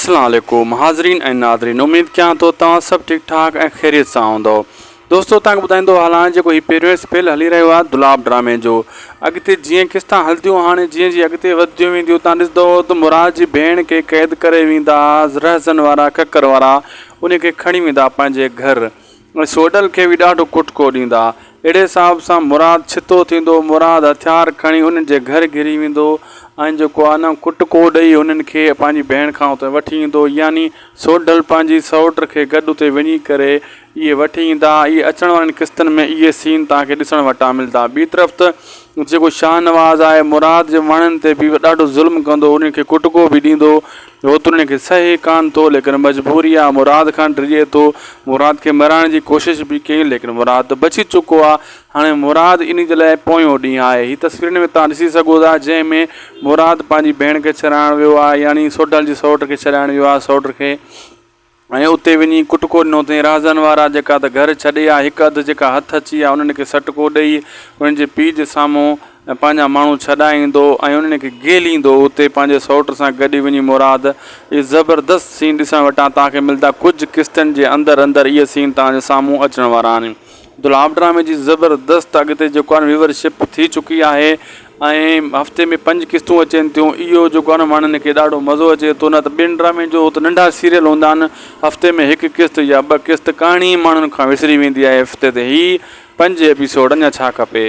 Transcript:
اسلام عليڪم حاضرين ۽ ناظرين اميد ڪيان ٿو توهان سڀ ٺيڪ ٺاڪ ۽ خيريت سان هوندؤ دوستو توهان کي ٻڌائيندو هلان جيڪو هي پهريون اسپيل هلي رهيو آهي دولاب ڊرامي جو اڳتي جيئن قسطا هلديون هاڻي جيئن جيئن اڳتي وڌديون وينديون توهان ڏسندؤ ته مراد جي ڀيڻ کي قيد ڪري ويندا رهزن وارا ڪڪر وارا ان کي کڻي ويندا پنهنجي گهر ۽ سوڍل کي به ڏاڍو ڪٽڪو ڏيندا. اهڙي حساب سان مراد ڇتو ٿيندو. مراد هٿيار کڻي انهن جي گهر گهري ويندو ۽ جيڪو آهي نه ڪٽڪو ڏئي انهن کي پنهنجي ڀيڻ کان اتي وٺي ايندو يعني سوڍل پنهنجي سئوٽ کي گڏ اتي وڃي ڪري اهي وٺي ايندا. اهي اچڻ وارين قسطن ۾ اهي سين توهان کي ڏسڻ وٽان ملدا. ٻي طرف ته جيڪو شاهنواز آهي مراد جي ماڻهن تي به ڏاڍو ظلم ڪندو انهن کي ڪٽڪو به ڏيندو. هو ته انهن کي سهي ڪانه ٿو ليڪن مجبوري آ مراد کان ڊڄي ٿو. مراد کي مرائڻ جي ڪوشش به ڪيائين ليڪن مراد ته بچي چڪو آ. هاڻي مراد انهي جي لاء پويون ڏينهن آهي. هي تصويرن ۾ توهان ڏسي سگهو ٿا جنهن ۾ مراد پنهنجي ڀيڻ کي ڇڏائڻ ويو آ يعني سوڍل جي سئوٽ کي ڇڏائڻ ويو آ سئوٽ کي ۽ اتي وڃي ڪٽڪو ڏنو اٿئين. رهزن وارا جيڪا ته گهر ڇڏي آ، هڪ اڌ جيڪا هٿ اچي آ، انهن کي سٽڪو ڏيئي، انهن جي پيء جي سامهون پنهنجا ماڻهو ڇڏائيندو ۽ انهن کي گهليندو. اتي پنهنجي سئوٽ سان گڏي وڃي مراد. اهي زبردست سين ڏسڻ وٽان توهان کي ملدا. ڪجهه قسطن جي اندر اندر اهي سين توهان جي سامهون اچڻ وارا آهن. دولاب ڊرامي جي زبردست اڳتي جيڪو آهي ويور شپ ٿي چڪي آهي ۽ هفتي ۾ پنج قسطون اچن ٿيون اهو جيڪو آهي نه ماڻهن کي ڏاڍو مزو اچي ٿو نه ته ٻين ڊرامن جو ته ننڍا سيريل هوندا آهن هفتي ۾ هڪ قسط يا ٻه قسط ڪهاڻي ماڻهن کان وسري ويندي آهي هفتي تي هي پنج ايپيسوڊ اڃا ڇا کپي.